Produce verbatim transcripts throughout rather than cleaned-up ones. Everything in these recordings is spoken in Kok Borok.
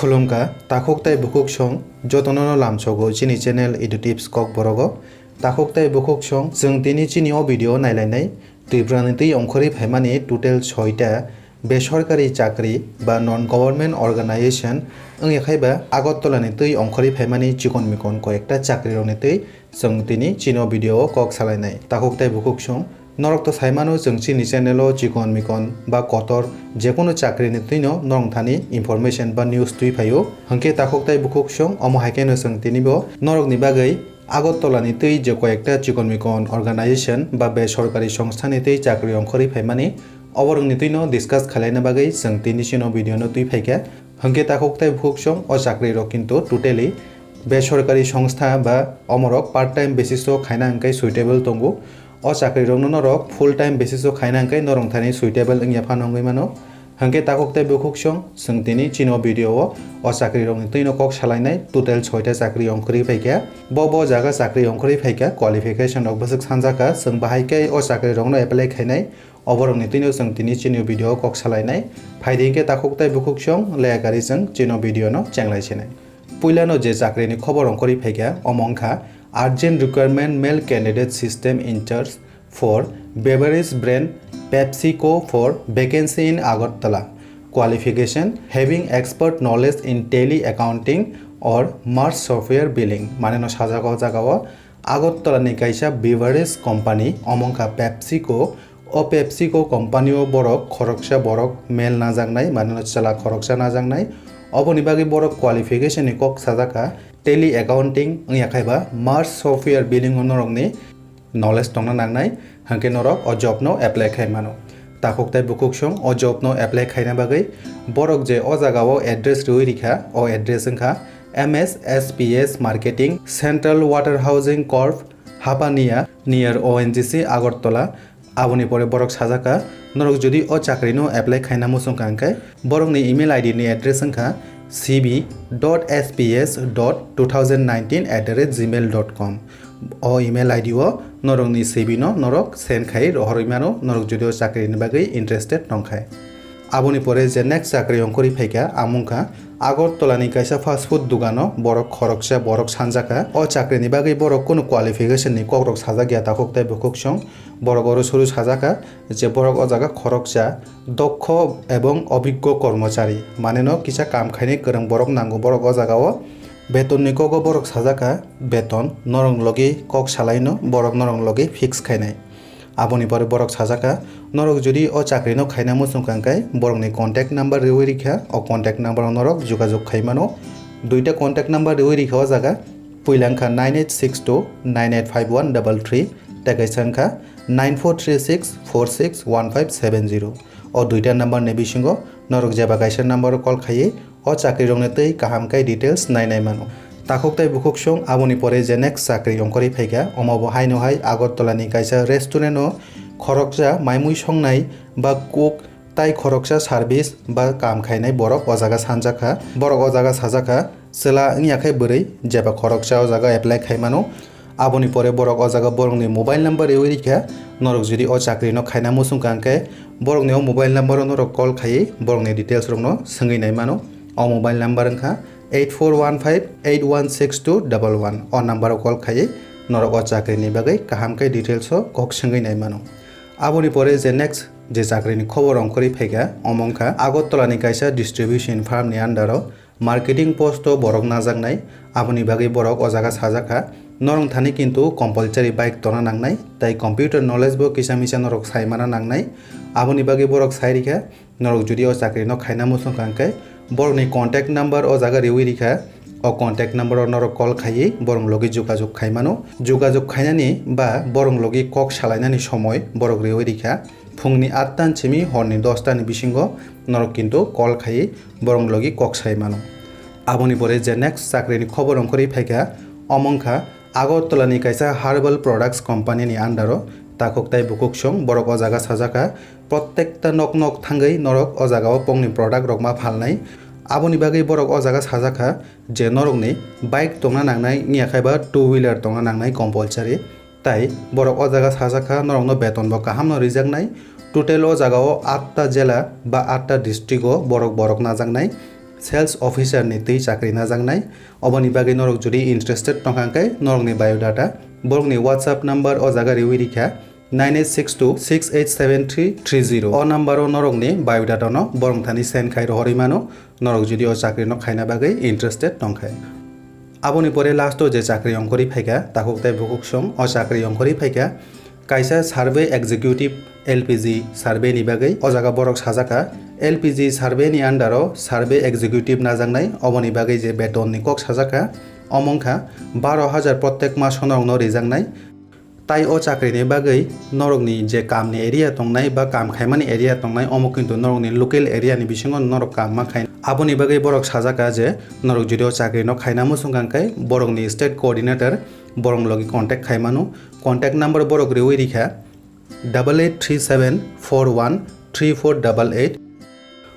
Khulumkha, takhuk tei bukhuk song jotono no lamsogo chini channel Edu Tips Kokborogo. Takhuk tei bukhuk song, chwng tini chini o video nailainai Tripura ni twi ongkhorwi phaimani total soita besorkari chakri ba non government organization wngya khai ba Agartala ni twi ongkhorwi phaimani chikon mikon koyekta chakri rokni twi chwng tini chini o video o kok salainai. Takhuk tei bukhuk song, norok to saimano chwng chini channel o chikon mikon ba kotor jekunu chakri ni twino norok thani information ba news twi phaio. Hwnkhe takhuk tei bukhuk song, omo hai kheno chwng tini bo norok ni bagwi Agartala ni twi je koyekta chikon mikon organization ba besorkari songstha ni twi chakri ongkhorwi phaimani, oborok ni twino discuss khalaina bagwi chwng tini chini o video no twi phaikha. Hwnkhe takhuk tei bukhuk song, o chakri rok kintu totally besorkari songstha ba omorok part time basis o khaina hwnkhe suitable tongo. O chakri rokno norok full time basis o khaina hwnkhe norok thani suitable wngya phano wngwi mano. Hwnkhe takhuk tei bukhuk song, chwng tini chini o video o o chakri rokni twino kok salainai total soita chakri ongkhorwi phaikha. Bo bo jaga chakri ongkhorwi phaikha, qualification rok bwswk sanjakha, chwng bahai khe o chakri rokno apply khainai, oborokni twino chwng tini chini o video o kok salainai. Phaidi hwnkhe takhuk tei bukhuk song, leya gari chwng chini o video no chenglai sinai. Puilano je chakrini khobor ongkhorwi phaikha, omo wngkha urgent requirement male candidate system in charge for beverage brand PepsiCo for vacancy in Agartala. Qualification: having expert knowledge in tally accounting or merge software billing. Mane no sajak o jaga o Agartala ni kaisa beverage company, omo wngkha PepsiCo. O PepsiCo company o borok khoroksa borok male najaknai, mane no chwla khoroksa najaknai. Oboni bagwi borok qualification ni kok sajak kha, tally accounting wngya khai ba merge software billing o norokni knowledge tongna nangnai, hwnkhe norok o job no apply khai mano. Takhuk tei bukhuk song, o job no apply khaina bagwi borok je o jaga o address riwi rikha, o address wngkha M S S P S Marketing, Central Water Housing Corp, Hapania, near O N G C, Agartala. Aboni pore borok sajak kha, norok jodi o chakri no apply khaina muchung kha hwnkhe, borokni email I D ni address wngkha C B dot S P S dot two thousand nineteen at the rate gmail dot com. O email I D o norokni C V no norok send khai rohorwi mano, norok jodi o chakri ni bagwi interested tong khai. Aboni pore je next chakri ongkhorwi phaikha, amo wngkha Agartala ni kaisa fast food dogano borok khoroksa borok sanjakha. O chakri ni bagwi borok kunu qualification ni kokrok sajak ya, takhuk tei bukhuk song, borok oro suru sajak kha je borok o jaga khoroksa dokkho ebong obiggo kormochari, mane no kisa kam khainai kwrwng borok nango. Borok o jaga o beton ni kogo borok sajak kha, beton norok logi kok salai no, borok norok logi fix khainai. Aboni pore borok sajak kha, norok jodi o chakri no khaina muchung kha hwnkhe, borokni contact number riwi rikha, o contact number o norok jogajog khai mano. Duita contact number riwi rikha o jaga, puila wngkha nine eight six two nine eight five one double three, tei kaisa wngkha nine four three six four six one five seven zero. O duita number ni bisingo norok jeba kaisa number o call khaiwi o chakri rokni twi kaham khe details nai nai mano. Takhuk tei bukhuk song, aboni pore je next chakri ongkhorwi phaikha, omo bo haino hai Agartala ni kaisa restaurant o khoroksa maimui songnai ba cook tai khoroksa service ba kam khainai borok o jaga sanjak kha. Borok o jaga sajak kha, chwla wngya khe bwrwi, jeba khoroksa o jaga apply khai mano. Aboni pore borok o jaga borokni mobile number riwi rikha. Norok jodi o chakri no khaina muchung kha hwnkhe, borokni o mobile number o norok call khaiwi borokni details rokno swngwi nai mano. O mobile number wngkha eight four one five eight one six two double one. O number o call khaiwi norok o chakri ni bagwi kaham khe details o kok swngwi nai mano. Aboni pore je next je chakri ni khobor ongkhorwi phaikha, omo wngkha Agartala ni kaisa distribution firm ni under o marketing post o borok najaknai, aboni bagwi borok o jaga sajak kha. Norok thani kintu compulsory bike tongna nangnai, tai computer knowledge bo kisa misa norok sai mana nangnai. Aboni bagwi borok sai rikha, norok jodi o chakri no khaina muchung kha hwnkhe, borokni contact number o jaga riwi rikha. O contact number o norok call khaiwi borok logi jogajog khai mano. Jogajog khainani ba borok logi kok salainani somoi borok riwi rikha. Phungni atta ni simi horni dosta ni bisingo norok kintu call khaiwi borok logi kok sai mano. Aboni pore je next chakri ni khobor ongkhorwi phaikha, omo wngkha Agartala ni kaisa herbal products company ni under o takhuk tai bukhuk song borok o jaga sajak kha. Prottekta nok nok thangwi norok o jaga o pokni product rok ma phalnai. Aboni bagwi borok o jaga sajak kha je norokni bike tongna nangnai, wngya khai ba two wheeler tongna nangnai compulsory. Tai borok o jaga sajak kha, norokno beton bo kaham no rijaknai. Total o jaga o atta jela ba atta district o borok borok najaknai. sales officer ni twi chakri najaknai. Oboni bagwi norok jodi interested tongkha hwnkhe norokni biodata borokni WhatsApp number o jaga riwi rikha, nine eight six two six eight seven three three zero. O number o norokni biodata no borok thani send khai rohorwi mano, norok jodi o chakri no khaina bagwi interested tongkha. Aboni pore last o je chakri ongkhorwi phaikha takhuk tei bukhuk song o chakri ongkhorwi phaikha kaisa survey executive L P G survey ni bagwi. O jaga borok sajakha L P G survey ni under o survey executive najaknai, oboni bagwi je beton ni kok sajakha omo wngkha baro hajar prottek mas o norokno rijaknai. Tai o chakri ni bagwi norokni je kam ni area tongnai ba kam khaimani area tongnai, omo kintu norokni local area ni bisingo norok kam ma khai. Aboni bagwi borok sajakha je norok jodi o chakri no khaina muchung kha hwnkhe borokni state coordinator borok logi contact khai mano. Contact number borok riwi rikha double eight three seven four one three four double eight.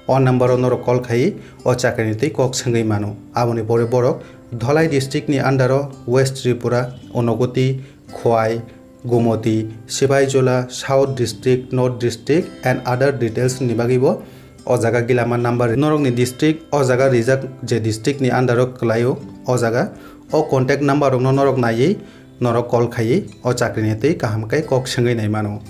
O number o norok call khai o chakri ni twi kok swngwi mano. Aboni pore borok Dholai district ni under o West Tripura, Unakoti, Khowai, Gumoti, Sibaijola, South District, North District and other details ni bagwi bo o jaga gilama number norokni district o jaga rijak je district ni under o kwlaio o jaga o contact number rokno norok naiwi norok call khaiwi o chakri ni twi kaham khe kok swngwi nai mano.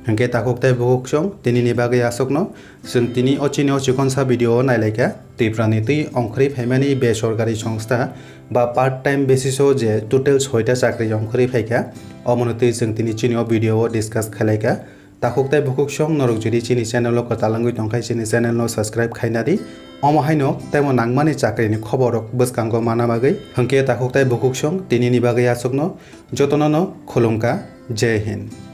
Hwnkhe takhuk tei bukhuk song tini ni bagwi aswkno. Chwng tini o chini o chikonsa video o nailaikha Tripura ni twi ongkhorwi phaimani besorkari songstha ba part time basis o je total soita chakri ongkhorwi phaikha, omono twi chwng tini chini o video o discuss khailaikha. Takhuk tei bukhuk song norok jodi chini channel o kwtal wngwi tongkha chini channel no subscribe khaina di. Omo haino temo nangmani chakri ni khobor rok bwskango mana bagwi. Hwnkhe takhuk tei bukhuk song tini ni bagwi aswkno jotono no khulumkha. Jai Hind.